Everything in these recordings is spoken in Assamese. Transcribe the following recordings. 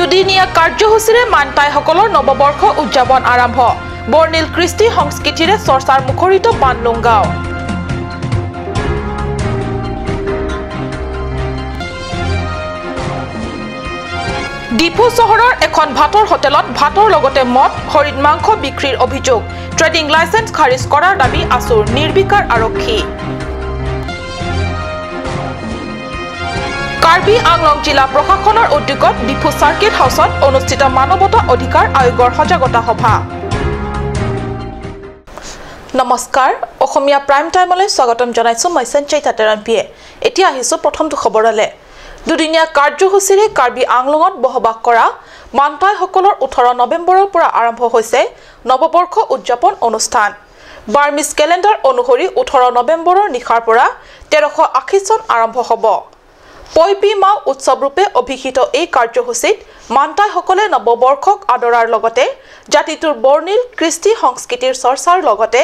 দুদিনীয়া কাৰ্যসূচীৰে মানটাইসকলৰ নৱবৰ্ষ উদযাপন আৰম্ভ। বৰ্ণিল কৃষ্টি সংস্কৃতিৰে চৰ্চাৰ মুখৰিত বানলুং গাঁও। ডিফু চহৰৰ এখন ভাতৰ হোটেলত ভাতৰ লগতে মদ, হৰিণ মাংস বিক্ৰীৰ অভিযোগ। ট্ৰেডিং লাইচেন্স খাৰিজ কৰাৰ দাবী আছুৰ, নিৰ্বিকাৰ আৰক্ষী। কাৰ্বি আংলং জিলা প্ৰশাসনৰ উদ্যোগত ডিফু চাৰ্কিট হাউচত অনুষ্ঠিত মানৱতা অধিকাৰ আয়োগৰ সজাগতা সভা। নমস্কাৰ, অসমীয়া প্ৰাইম টাইমলৈ স্বাগতম জনাইছো মই সঞ্চয়িতা তেৰাণপিয়ে। এতিয়া আহিছো প্ৰথমটো খবৰলৈ। দুদিনীয়া কাৰ্যসূচীৰে কাৰ্বি আংলঙত বসবাস কৰা মানটাইসকলৰ 18 নৱেম্বৰৰ পৰা আৰম্ভ হৈছে নৱবৰ্ষ উদযাপন অনুষ্ঠান। বাৰ্মিজ কেলেণ্ডাৰ অনুসৰি 18 নৱেম্বৰৰ নিশাৰ পৰা 1380 চন আৰম্ভ হ'ব। পইপি মাও উৎসৱৰূপে অভিহিত এই কাৰ্যসূচীত মানটাইসকলে নৱবৰ্ষক আদৰাৰ লগতে জাতিটোৰ বৰ্ণিল কৃষ্টি সংস্কৃতিৰ চৰ্চাৰ লগতে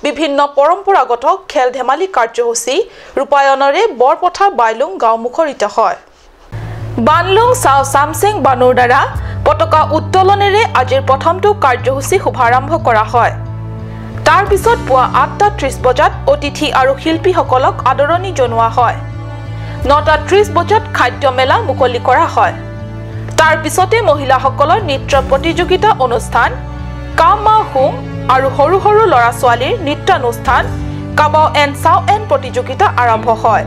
বিভিন্ন পৰম্পৰাগত খেল ধেমালি কাৰ্যসূচী ৰূপায়ণৰে বৰপথাৰ বাইলুং গাঁও মুখৰিত হয়। বানলুং চাও চামচেং বানুৰ দ্বাৰা পতাকা উত্তোলনেৰে আজিৰ প্ৰথমটো কাৰ্যসূচী শুভাৰম্ভ কৰা হয়। তাৰ পিছত পুৱা 8:30 বজাত অতিথি আৰু শিল্পীসকলক আদৰণি জনোৱা হয়। 9:30 বজাত খাদ্য মেলা মুকলি কৰা হয়। তাৰ পিছতে মহিলাসকলৰ নৃত্য প্ৰতিযোগিতা অনুষ্ঠান কামা হুং আৰু সৰু সৰু ল'ৰা ছোৱালীৰ নৃত্যানুষ্ঠান কাবাও এণ্ড চাও এণ্ড প্ৰতিযোগিতা আৰম্ভ হয়।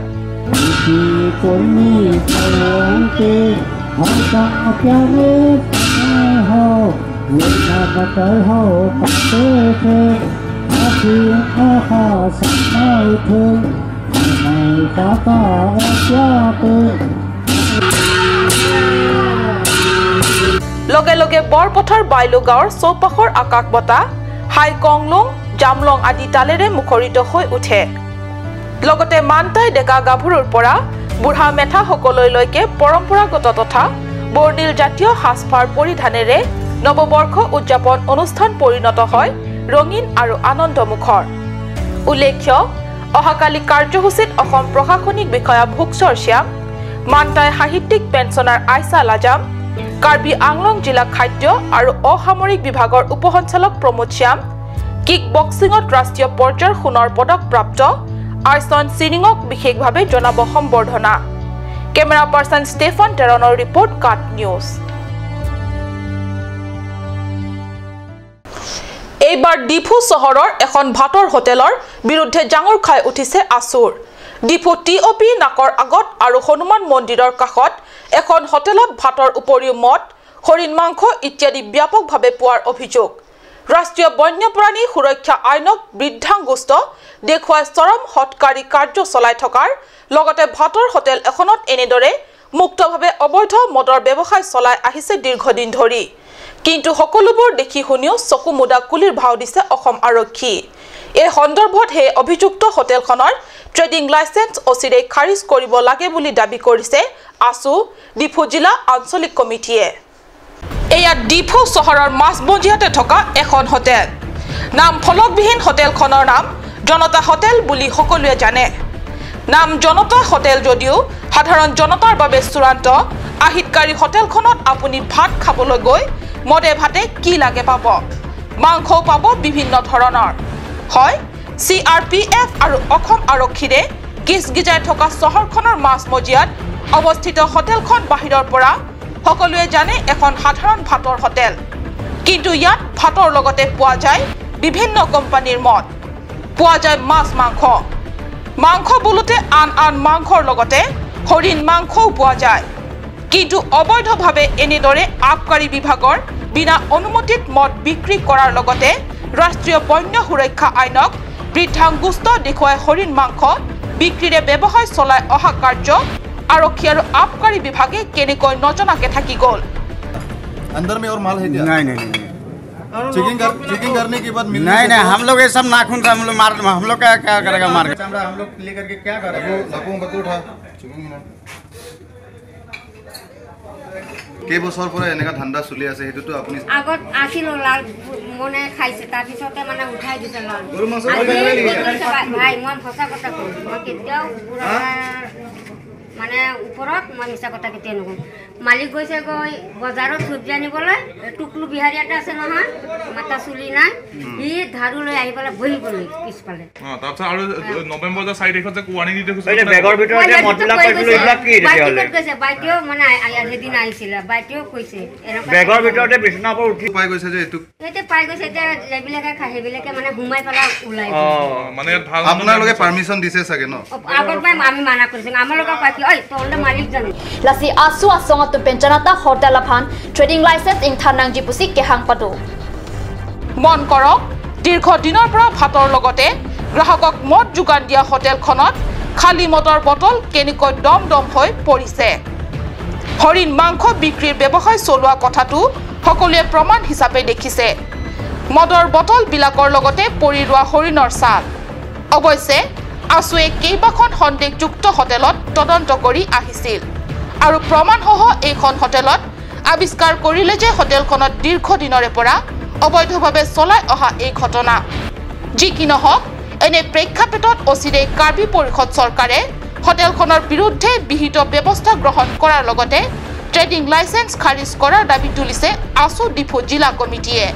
লগে লগে বৰপথাৰ বাইলু গাঁৱৰ চৌপাশৰ আকাশ বতাহ হাই কংলুং জামলং আদি তালেৰে মুখৰিত হৈ উঠে। লগতে মানটাই ডেকা গাভৰুৰ পৰা বুঢ়া মেথাসকললৈকে পৰম্পৰাগত তথা বৰ্ণিল জাতীয় সাজপাৰ পৰিধানেৰে নৱবৰ্ষ উদযাপন অনুষ্ঠান পৰিণত হয় ৰঙীন আৰু আনন্দমুখৰ। উল্লেখ্য, অহাকালি কাৰ্যসূচীত অসম প্ৰশাসনিক বিষয়া ভোগচৰ শ্যাম, মানটাই সাহিত্যিক পেঞ্চনাৰ আইচা লাজাম, কাৰ্বি আংলং জিলা খাদ্য আৰু অসামৰিক বিভাগৰ উপসঞ্চালক প্ৰমোদ শ্যাম, কিক বক্সিঙত ৰাষ্ট্ৰীয় পৰ্যায়ৰ সোণৰ পদকপ্ৰাপ্ত আইচন চিৰিঙক বিশেষভাৱে জনাব সম্বৰ্ধনা। কেমেৰা পাৰ্চন ষ্টেফান টেৰণৰ ৰিপৰ্ট, কাট নিউজ। এইবাৰ ডিফু চহৰৰ এখন ভাতৰ হোটেলৰ বিৰুদ্ধে জাঙুৰ খাই উঠিছে আছুৰ। ডিফু টি অ' পি নাকৰ আগত আৰু হনুমান মন্দিৰৰ কাষত এখন হোটেলত ভাতৰ উপৰিও মদ, হৰিণ মাংস ইত্যাদি ব্যাপকভাৱে পোৱাৰ অভিযোগ। ৰাষ্ট্ৰীয় বন্যপ্ৰাণী সুৰক্ষা আইনক বৃদ্ধাংগুষ্ঠ দেখুৱাই চৰম হঠকাৰী কাৰ্য চলাই থকাৰ লগতে ভাতৰ হোটেল এখনত এনেদৰে মুক্তভাৱে অবৈধ মদৰ ব্যৱসায় চলাই আহিছে দীৰ্ঘদিন ধৰি। কিন্তু সকলোবোৰ দেখি শুনিও চকু মুদা কুলিৰ ভাও দিছে অসম আৰক্ষী। এই সন্দৰ্ভত সেই অভিযুক্ত হোটেলখনৰ ট্ৰেডিং লাইচেন্স অচিৰেই খাৰিজ কৰিব লাগে বুলি দাবী কৰিছে আছু ডিফু জিলা আঞ্চলিক কমিটিয়ে। এয়া ডিফু চহৰৰ মাজমজিয়াতে থকা এখন হোটেল। নাম ফলকবিহীন হোটেলখনৰ নাম জনতা হোটেল বুলি সকলোৱে জানে। নাম জনতা হোটেল যদিও সাধাৰণ জনতাৰ বাবে চূড়ান্ত আহিতকাৰী হোটেলখনত আপুনি ভাত খাবলৈ গৈ মদে ভাতে কি লাগে পাব, মাংসও পাব বিভিন্ন ধৰণৰ। হয়, CRPF আৰু অসম আৰক্ষীৰে গিজগিজাই থকা চহৰখনৰ মাজমজিয়াত অৱস্থিত হোটেলখন বাহিৰৰ পৰা সকলোৱে জানে এখন সাধাৰণ ভাতৰ হোটেল। কিন্তু ইয়াত ভাতৰ লগতে পোৱা যায় বিভিন্ন কোম্পানীৰ মদ, পোৱা যায় মাছ মাংস। মাংস বোলোতে আন আন মাংসৰ লগতে হৰিণ মাংসও পোৱা যায়। কিন্তু অবৈধভাৱে এনেদৰে আবকাৰী বিভাগৰ বিনা অনুমতিত মদ বিক্ৰী কৰাৰ লগতে ৰাষ্ট্ৰীয় বন্য সুৰক্ষা আইনক বৃদ্ধাংগুষ্ঠ দেখুৱাই হৰিণ মাংস বিক্ৰীৰে ব্যৱসায় চলাই অহা কাৰ্য আৰক্ষী আৰু আবকাৰী বিভাগে কেনেকৈ নজনাকে থাকি গ'ল। अंदर में और माल है क्या? नहीं नहीं नहीं। चेकिंग करने के बाद मिलने नहीं से नहीं, तो हम लोग ये सब नाखून से हम लोग मार, हम लोग क्या क्या करेगा मार के? हम लोग लेकर के क्या करेगा? लगू मत उठा चेकिंग ना। কেইবছৰ পৰা এনেকা ধান্দা চলি আছে সেইটোতো আপুনি আগত আছিল লাল মনে খাইছে, তাৰপিছতে মানে উঠাই দিছে লাল। গৰু মাংস আজি খাই কি কৰিছে ভাই, মই সঁচা কথা কৈছোঁ, মই কেতিয়াও কুকুৰাৰ মানে ওপৰত মই মিছা কথা কেতিয়া নকওঁ। মালিক গৈছে গৈ বজাৰত চব্জি আনিবলৈ, টুকলু বিহাৰী এটা আছে নহয়, মাথা চুলি নাই, সি ঝাড়ু লৈ আহি পেলাই বহি গ'ল পিছফালে। বাইদেউ মানে সেইদিনা আহিছিলে, বাইদেউ কৈছে পাই গৈছে। এতিয়া যিবিলাকে খাই সেইবিলাকে মানে সোমাই পেলাই ওলাই। আপোনালোকে পাৰ্মিশ্যন দিছে চাগে ন? আগত পাই আমি মানা কৰিছো, আমাৰ লগত পাই ঐ তহঁতে মালিক জানো। Lasi asu asonga tu pencanata hotel aphan trading license ing thanang jipusi kehang padu। মন কৰক, দীৰ্ঘদিনৰ পৰা ভাতৰ লগতে গ্ৰাহকক মদ যোগান দিয়া হোটেলখনত খালী মদৰ বটল কেনেকৈ দম দম হৈ পৰিছে। হৰিণ মাংস বিক্ৰীৰ ব্যৱসায় চলোৱা কথাটো সকলোৱে প্ৰমাণ হিচাপে দেখিছে। মদৰ বটলবিলাকৰ লগতে পৰি ৰোৱা হৰিণৰ ছাল। অৱশ্যে আছুৱে কেইবাখন সন্দেহযুক্ত হোটেলত তদন্ত কৰি আহিছিল আৰু প্ৰমাণসহ এইখন হোটেলত আৱিষ্কাৰ কৰিলে যে হোটেলখনত দীৰ্ঘদিনৰে পৰা অবৈধভাৱে চলাই অহা এই ঘটনা। যি কি নহওক, এনে প্ৰেক্ষাপটত অচিৰেই কাৰ্বি পৰিষদ চৰকাৰে হোটেলখনৰ বিৰুদ্ধে বিহিত ব্যৱস্থা গ্ৰহণ কৰাৰ লগতে ট্ৰেডিং লাইচেন্স খাৰিজ কৰাৰ দাবী তুলিছে আছু ডিফু জিলা কমিটিয়ে।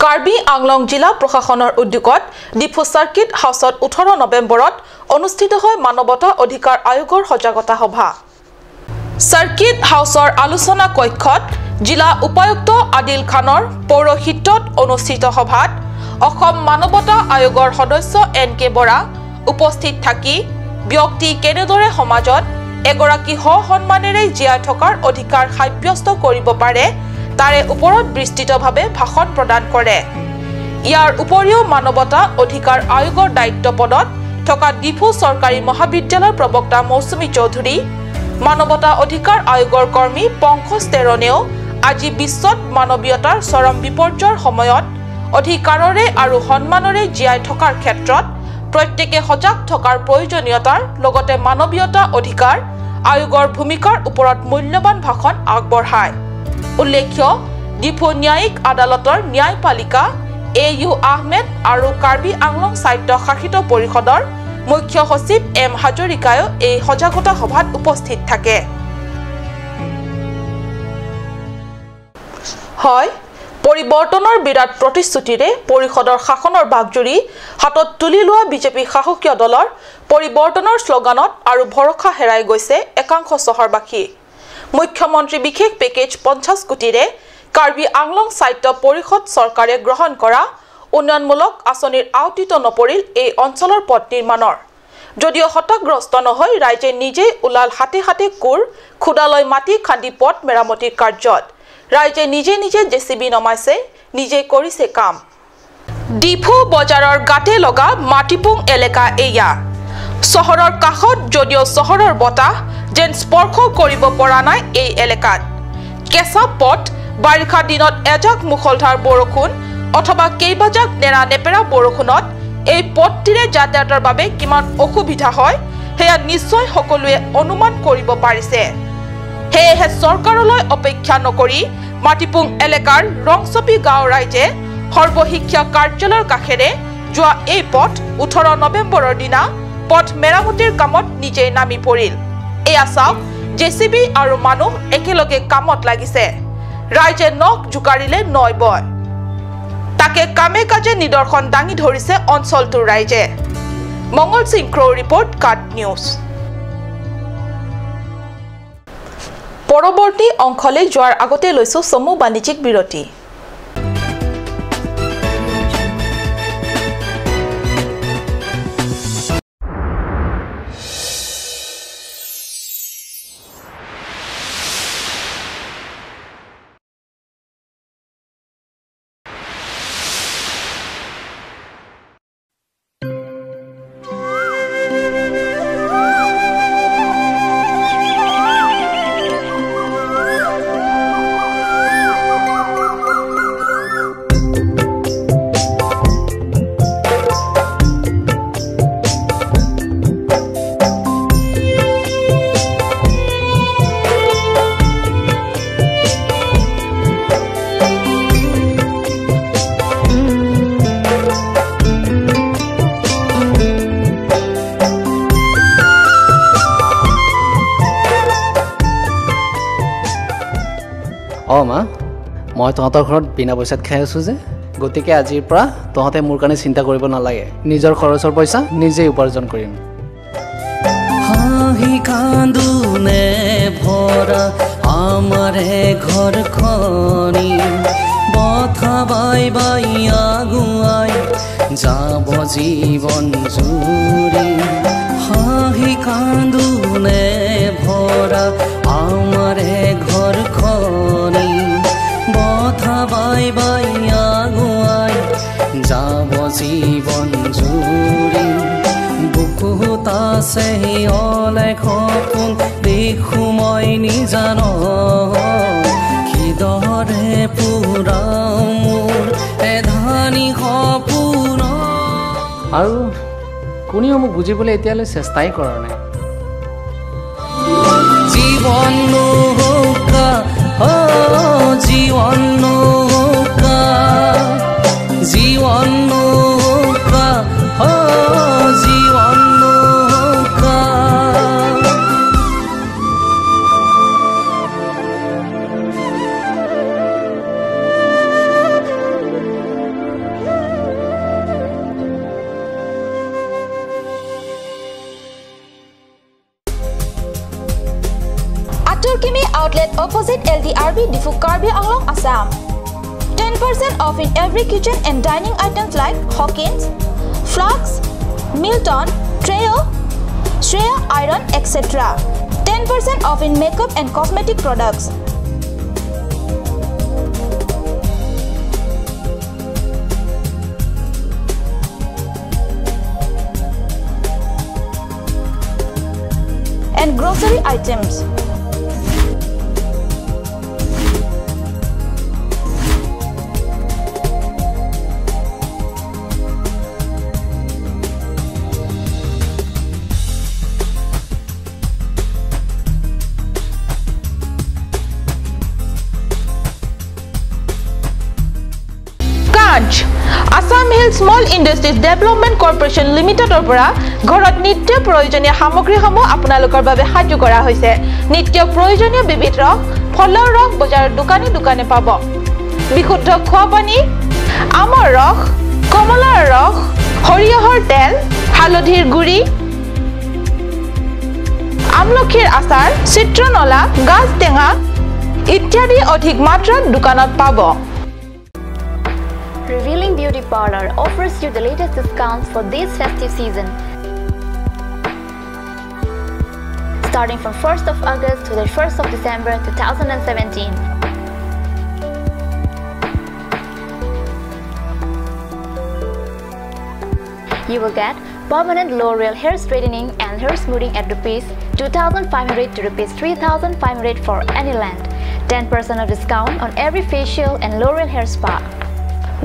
কাৰ্বি আংলং জিলা প্ৰশাসনৰ উদ্যোগত ডিফু চাৰ্কিট হাউচত 18 নৱেম্বৰত অনুষ্ঠিত হয় মানৱতা অধিকাৰ আয়োগৰ সজাগতা সভা। চাৰ্কিট হাউচৰ আলোচনা কক্ষত জিলা উপায়ুক্ত আদিল খানৰ পৌৰোহিত্যত অনুষ্ঠিত সভাত অসম মানৱতা আয়োগৰ সদস্য এন কে বৰা উপস্থিত থাকি ব্যক্তি কেনেদৰে সমাজত এগৰাকী সসন্মানেৰে জীয়াই থকাৰ অধিকাৰ সাব্যস্ত কৰিব পাৰে তাৰে ওপৰত বিস্তৃতভাৱে ভাষণ প্ৰদান কৰে। ইয়াৰ উপৰিও মানৱতা অধিকাৰ আয়োগৰ দায়িত্ব পদত থকা ডিফু চৰকাৰী মহাবিদ্যালয়ৰ প্ৰবক্তা মৌচুমী চৌধুৰী, মানৱতা অধিকাৰ আয়োগৰ কৰ্মী পংকজ তেৰণেও আজি বিশ্বত মানৱীয়তাৰ চৰম বিপৰ্যয়ৰ সময়ত অধিকাৰৰে আৰু সন্মানৰে জীয়াই থকাৰ ক্ষেত্ৰত প্ৰত্যেকে সজাগ থকাৰ প্ৰয়োজনীয়তাৰ লগতে মানৱীয়তা অধিকাৰ আয়োগৰ ভূমিকাৰ ওপৰত মূল্যৱান ভাষণ আগবঢ়ায়। উল্লেখ্য, ডিফু ন্যায়িক আদালতৰ ন্যায়পালিকা এ ইউ আহমেদ আৰু কাৰ্বি আংলং স্বায়ত্ত শাসিত পৰিষদৰ মুখ্য সচিব এম হাজৰিকায়ো এই সজাগতা সভাত উপস্থিত থাকে। হয়, পৰিৱৰ্তনৰ বিৰাট প্ৰতিশ্ৰুতিৰে পৰিষদৰ শাসনৰ বাগজুৰি হাতত তুলি লোৱা বিজেপি শাসকীয় দলৰ পৰিৱৰ্তনৰ শ্লোগানত আৰু ভৰসা হেৰাই গৈছে একাংশ চহৰবাসী। মুখ্যমন্ত্ৰী বিশেষ পেকেজ 50 কোটিৰে কাৰ্বি আংলং স্বায়ত্ত পৰিষদ চৰকাৰে গ্ৰহণ কৰা উন্নয়নমূলক আঁচনিৰ আওতিত নপৰিল এই অঞ্চলৰ পথ নিৰ্মাণৰ। যদিও হতাশগ্ৰস্ত নহৈ ৰাইজে নিজেই ওলাল হাতে হাতে কোৰ খুদালৈ মাটি খান্দি পথ মেৰামতিৰ কাৰ্যত। ৰাইজে নিজে নিজে জেচিবি নমাইছে, নিজে কৰিছে কাম। ডিফু বজাৰৰ গাতে লগা মাটিপুং এলেকা এয়া। চহৰৰ কাষত যদিও চহৰৰ বতাহ যেন স্পৰ্শ কৰিব পৰা নাই এই এলেকাত। কেঁচা পথ, বাৰিষা দিনত এজাক মুখলধাৰ বৰষুণ অথবা কেইবাজাক নেৰা নেপেৰা বৰষুণত এই পথটিৰে যাতায়াতৰ বাবে কিমান অসুবিধা হয় সেয়া নিশ্চয় সকলোৱে অনুমান কৰিব পাৰিছে। সেয়েহে চৰকাৰলৈ অপেক্ষা নকৰি মাটিপুং এলেকাৰ ৰংচপি গাঁৱৰ ৰাইজে সৰ্বশিক্ষা কাৰ্যালয়ৰ কাষেৰে যোৱা এই পথ 18 নৱেম্বৰৰ দিনা পথ মেৰামতিৰ কামত নিজেই নামি পৰিল। এয়া চাওক, জেচিবি আৰু মানুহ একেলগে কামত লাগিছে। ৰাইজে নখ জোকাৰিলে নৈ বয়, তাকে কামে কাজে নিদৰ্শন দাঙি ধৰিছে অঞ্চলটোৰ ৰাইজে। মংগল সিং ক্ৰ' ৰিপৰ্ট, কাট নিউজ। পৰৱৰ্তী অংশলৈ যোৱাৰ আগতে লৈছো চমু বাণিজ্যিক বিৰতি। মই তহঁতৰ ঘৰত বিনা পইচাত খাই আছোঁ যে, গতিকে আজিৰ পৰা তহঁতে মোৰ কাৰণে চিন্তা কৰিব নালাগে। নিজৰ খৰচৰ পইচা নিজেই উপাৰ্জন কৰিম। হাঁহি কান্দোনে ভৰা আমাৰে ঘৰখনি, বথা বাই বাই আগুৱাই যাব জীৱন জুৰি। হাঁহি কান্দোনে ভৰা আমাৰে ঘৰখনি, বথা বাই বাই আগুৱাই যাব জীৱন জুৰি। বুকুত আছে অলেখ সপোন, দেখো মই নিজান, কিদৰে পুৰাও মোৰ এধানি সপোন। আৰু কোনেও মোক বুজিবলৈ এতিয়ালৈ চেষ্টাই কৰা নাই। জীৱন নৌকা, জীৱন নৌকা, জীৱন নৌকা, জীৱন নৌকা। Aturkimi outlet opposite LDRB Diphu Karbi Anglong, Assam. 10% off in every kitchen and dining items like Hawkins, Flux, Milton, Treo, Shreya Iron, etc. 10% off in makeup and cosmetic products. And grocery items. Assam Hill Small Industries Development Corporation লিমিটেডৰ পৰা ঘৰত নিত্য প্ৰয়োজনীয় সামগ্ৰীসমূহ আপোনালোকৰ বাবে সাজু কৰা হৈছে। নিত্য প্ৰয়োজনীয় বিবিধ ৰস, ফলৰ ৰস বজাৰৰ দোকানে দোকানে পাব। বিশুদ্ধ খোৱা পানী, আমৰ ৰস, কমলাৰ ৰস, সৰিয়হৰ তেল, হালধিৰ গুড়ি, আমলখিৰ আচাৰ, চিত্ৰনলা, গাজ টেঙা ইত্যাদি অধিক মাত্ৰাত দোকানত পাব। Revealing Beauty Parlor offers you the latest discounts for this festive season. Starting from 1st of August to the 1st of December 2017. You will get permanent L'Oreal hair straightening and hair smoothing at rupees 2,500 to rupees 3,500 for any length. 10% of discount on every facial and L'Oreal hair spa.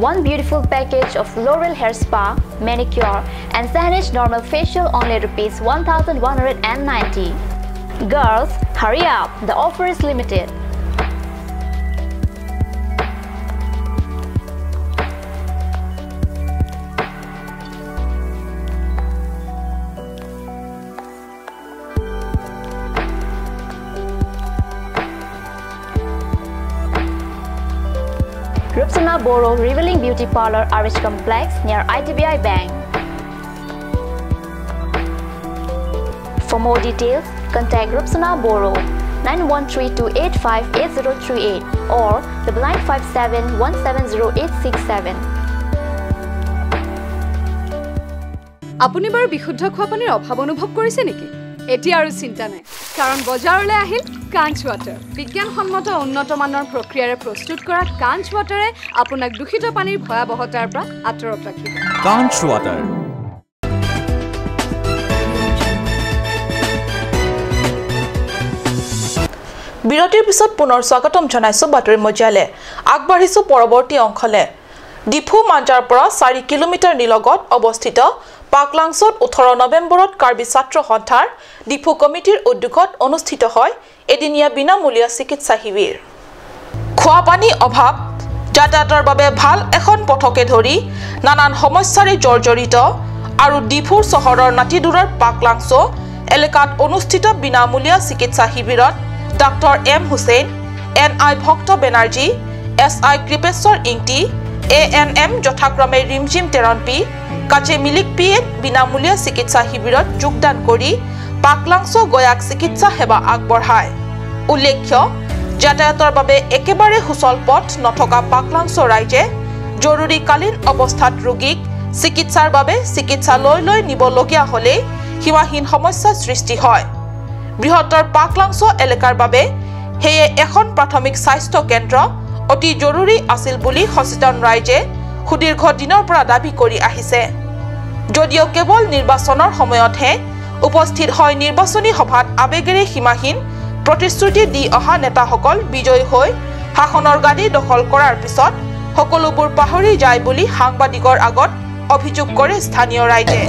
One beautiful package of L'Oreal hair spa, manicure and Sanish normal facial only rupees 1,190. Girls, hurry up, the offer is limited. Rupsana Boro, Revealing Beauty Parlor, RH Complex near IDBI Bank. For more details, contact Rupsana Boro 9132858038 or 9957170867. আপুনি বাৰু বিশুদ্ধ খোৱা পানীৰ অভাৱ অনুভৱ কৰিছে নেকি? এতিয়া আৰু চিন্তা নাই, কাৰণ বজাৰলৈ আহিল কাঞ্চ ৱাটাৰ। বিজ্ঞানসন্মত উন্নত মানৰ প্ৰক্ৰিয়াৰে প্ৰস্তুত কৰা কাঞ্চ ৱাটাৰে আপোনাক দূষিত পানীৰ ভয়াৱহতাৰ পৰা আঁতৰত ৰাখিব। কাঞ্চ ৱাটাৰ। বিৰতিৰ পিছত পুনৰ স্বাগতম জনাইছো বাতৰি মজিয়ালে। আগবাঢ়িছো পৰৱৰ্তী অংশলে। ডিফু মাঞ্জাৰ পৰা 4 কিলোমিটাৰ নিলগত অৱস্থিত পাকলাংছত 18 নৱেম্বৰত কাৰ্বি ছাত্ৰ সন্থাৰ ডিফু কমিটিৰ উদ্যোগত অনুষ্ঠিত হয় এদিনীয়া বিনামূলীয়া চিকিৎসা শিবিৰ। খোৱা পানী অভাৱ, যাতায়াতৰ বাবে ভাল এখন পথকে ধৰি নানান সমস্যাৰে জৰ্জৰিত আৰু ডিফুৰ চহৰৰ নাতিদূৰৰ পাকলাংছ এলেকাত অনুষ্ঠিত বিনামূলীয়া চিকিৎসা শিবিৰত doctor M Hussain, N I Bhakta Banerjee, S I Kripeswar Ingti, A N M যথাক্ৰমে Rimjhim তেৰণপি, কাচে মিলিক পিয়ে বিনামূলীয়া চিকিৎসা শিবিৰত যোগদান কৰি পাকলাংছ গয়াক চিকিৎসা সেৱা আগবঢ়ায়। উল্লেখ্য, যাতায়াতৰ বাবে একেবাৰে সুচল পথ নথকা পাকলাংছ ৰাইজে জৰুৰীকালীন অৱস্থাত ৰোগীক চিকিৎসাৰ বাবে চিকিৎসালয়লৈ নিবলগীয়া হ'লেই সীমাহীন সমস্যাৰ সৃষ্টি হয়। বৃহত্তৰ পাকলাংছ এলেকাৰ বাবে সেয়ে এখন প্ৰাথমিক স্বাস্থ্য কেন্দ্ৰ অতি জৰুৰী আছিল বুলি সচেতন ৰাইজে সুদীৰ্ঘ দিনৰ পৰা দাবী কৰি আহিছে। যদিও কেৱল নিৰ্বাচনৰ সময়তহে উপস্থিত হয় নিৰ্বাচনী সভাত আৱেগেৰে সীমাহীন প্ৰতিশ্ৰুতি দি অহা নেতাসকল বিজয়ী হৈ শাসনৰ গাদী দখল কৰাৰ পিছত সকলোবোৰ পাহৰি যায় বুলি সাংবাদিকৰ আগত অভিযোগ কৰে স্থানীয় ৰাইজে।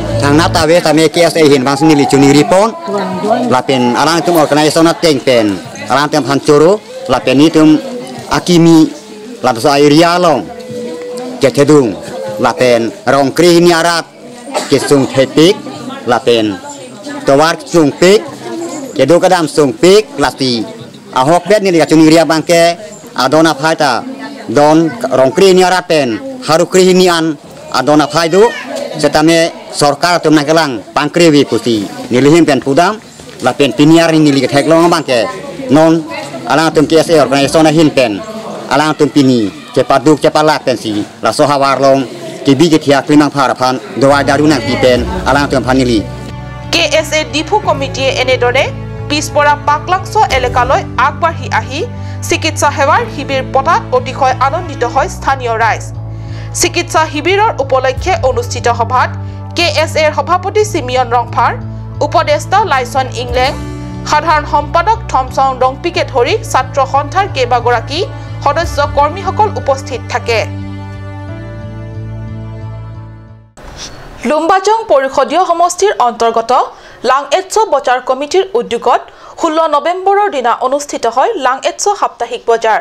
Adona phaidu setame sarkar tumna kelang pangkriwi pusi nilihim pen pudam la pen piniar nili ke theklong bangke non alang tum KSA organization hin pen alang tum pini che paduk che pala pen si la sohawar long ke bi ke thia klimang phara phan dowa daruna pi pen alang tum phanili KSA Diphu কমিটিয়ে এনেদৰে পিছপৰা পাকলাংছ এলেকালৈ আগবাঢ়ি আহি চিকিৎসা সেৱাৰ শিবিৰ পতাত অতিশয় আনন্দিত হয় স্থানীয় ৰাইজ। চিকিৎসা শিবিৰৰ উপলক্ষে অনুষ্ঠিত সভাত কে এছ এৰ সভাপতি চিমিয়ন ৰংফাৰ, উপদেষ্টা লাইচন ইংলেং, সাধাৰণ সম্পাদক থমছং ৰংপিকে ধৰি ছাত্ৰ সন্থাৰ কেইবাগৰাকী সদস্য কৰ্মীসকল উপস্থিত থাকে। লুম্বাজং পৰিষদীয় সমষ্টিৰ অন্তৰ্গত লাংএটছ বজাৰ কমিটিৰ উদ্যোগত 16 নৱেম্বৰৰ দিনা অনুষ্ঠিত হয় লাংএটছ সাপ্তাহিক বজাৰ।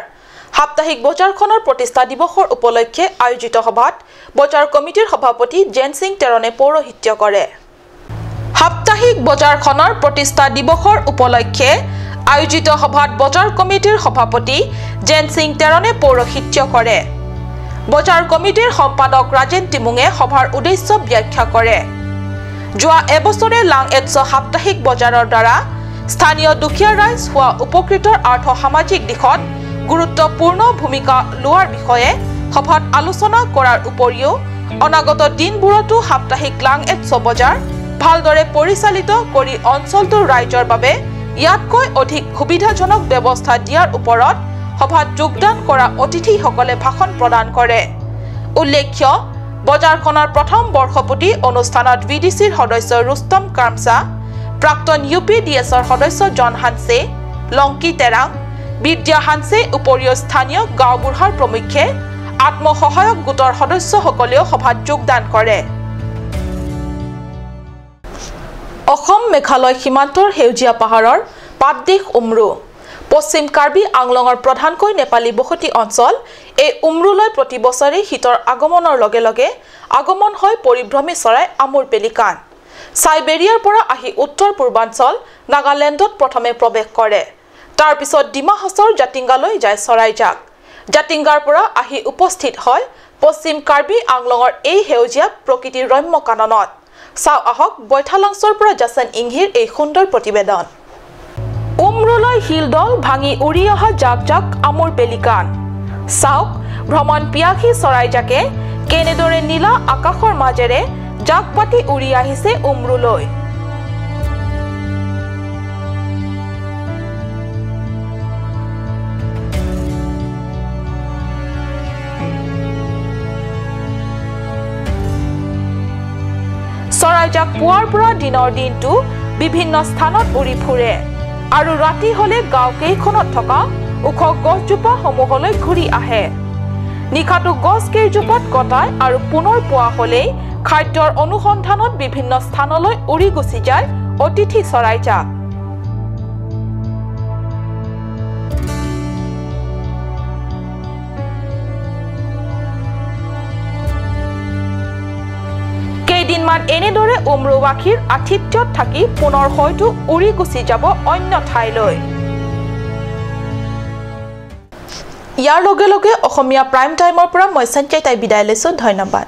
সাপ্তাহিক বজাৰখনৰ প্ৰতিষ্ঠা দিৱসৰ উপলক্ষে আয়োজিত সভাত বজাৰ কমিটিৰ সভাপতি জেন সিং তেৰণে পৌৰোহিত্য কৰে। সাপ্তাহিক বজাৰখনৰ প্ৰতিষ্ঠা দিৱসৰ উপলক্ষে আয়োজিত সভাত বজাৰ কমিটিৰ সভাপতি জেন সিং তেৰণে পৌৰোহিত্য কৰে। বজাৰ কমিটিৰ সম্পাদক ৰাজেন টিমুঙে সভাৰ উদ্দেশ্য ব্যাখ্যা কৰে। যোৱা এবছৰে লাংএটছ সাপ্তাহিক বজাৰৰ দ্বাৰা স্থানীয় দুখীয়া ৰাইজ হোৱা উপকৃতৰ আৰ্থ সামাজিক দিশত গুৰুত্বপূৰ্ণ ভূমিকা লোৱাৰ বিষয়ে সভাত আলোচনা কৰাৰ উপৰিও অনাগত দিনবোৰতো সাপ্তাহিক লাংএটছ বজাৰ ভালদৰে পৰিচালিত কৰি অঞ্চলটোৰ ৰাইজৰ বাবে ইয়াতকৈ অধিক সুবিধাজনক ব্যৱস্থা দিয়াৰ ওপৰত সভাত যোগদান কৰা অতিথিসকলে ভাষণ প্ৰদান কৰে। উল্লেখ্য, বজাৰখনৰ প্ৰথম বৰ্ষপতি অনুষ্ঠানত ভি ডি চিৰ সদস্য ৰুস্তম কামচা, প্ৰাক্তন ইউ পি ডি এছৰ সদস্য জন হানছে, লংকি তেৰাং, বিদ্যা হানছে উপৰিও স্থানীয় গাঁওবুঢ়াৰ প্ৰমুখ্যে আত্মসহায়ক গোটৰ সদস্যসকলেও সভাত যোগদান কৰে। অসম মেঘালয় সীমান্তৰ সেউজীয়া পাহাৰৰ পাতদেশ উমৰু পশ্চিম কাৰ্বি আংলঙৰ প্ৰধানকৈ নেপালী বসতি অঞ্চল এই উমৰুলৈ প্ৰতি বছৰে শীতৰ আগমনৰ লগে লগে আগমন হয় পৰিভ্ৰমী চৰাই আমুৰ পেলিকান। চাইবেৰিয়াৰ পৰা আহি উত্তৰ পূৰ্বাঞ্চল নাগালেণ্ডত প্ৰথমে প্ৰৱেশ কৰে, তাৰ পিছত ডিমা হাছাওৰ জাতিংগালৈ যায় চৰাইজাক। জাতিংগাৰ পৰা আহি উপস্থিত হয় পশ্চিম কাৰ্বি আংলঙৰ এই সেউজীয়া প্ৰকৃতিৰ ৰম্য কাননত। চাওঁ আহক বৈঠালাংছৰ পৰা জাচন ইংহিৰ এই সুন্দৰ প্ৰতিবেদন। উমৰুলৈ শিলদল ভাঙি উৰি অহা জাক জাক আমুৰ পেলিকান। চাওক ভ্ৰমণ পিয়াসী চৰাইজাকে কেনেদৰে নীলা আকাশৰ মাজেৰে জাক পাতি উৰি আহিছে উমৰুলৈ। চৰাইজাক পুৱাৰ পৰা দিনৰ দিনটো বিভিন্ন স্থানত উৰি ফুৰে আৰু ৰাতি হলে গাঁও কেইখনত থকা ওখ গছজোপা সমূহলৈ ঘূৰি আহে। নিশাটো গছ কেইজোপাত কটায় আৰু পুনৰ পুৱা হলেই খাদ্যৰ অনুসন্ধানত বিভিন্ন স্থানলৈ উৰি গুচি যায় অতিথি চৰাইজাক। কেইদিনমান এনেদৰে উমৰুবাসীৰ আতিথ্যত থাকি পুনৰ হয়তো উৰি গুচি যাব অন্য ঠাইলৈ। ইয়াৰ লগে লগে অসমীয়া প্ৰাইম টাইমৰ পৰা মই সঞ্চয় তাই বিদায় লৈছোঁ। ধন্যবাদ।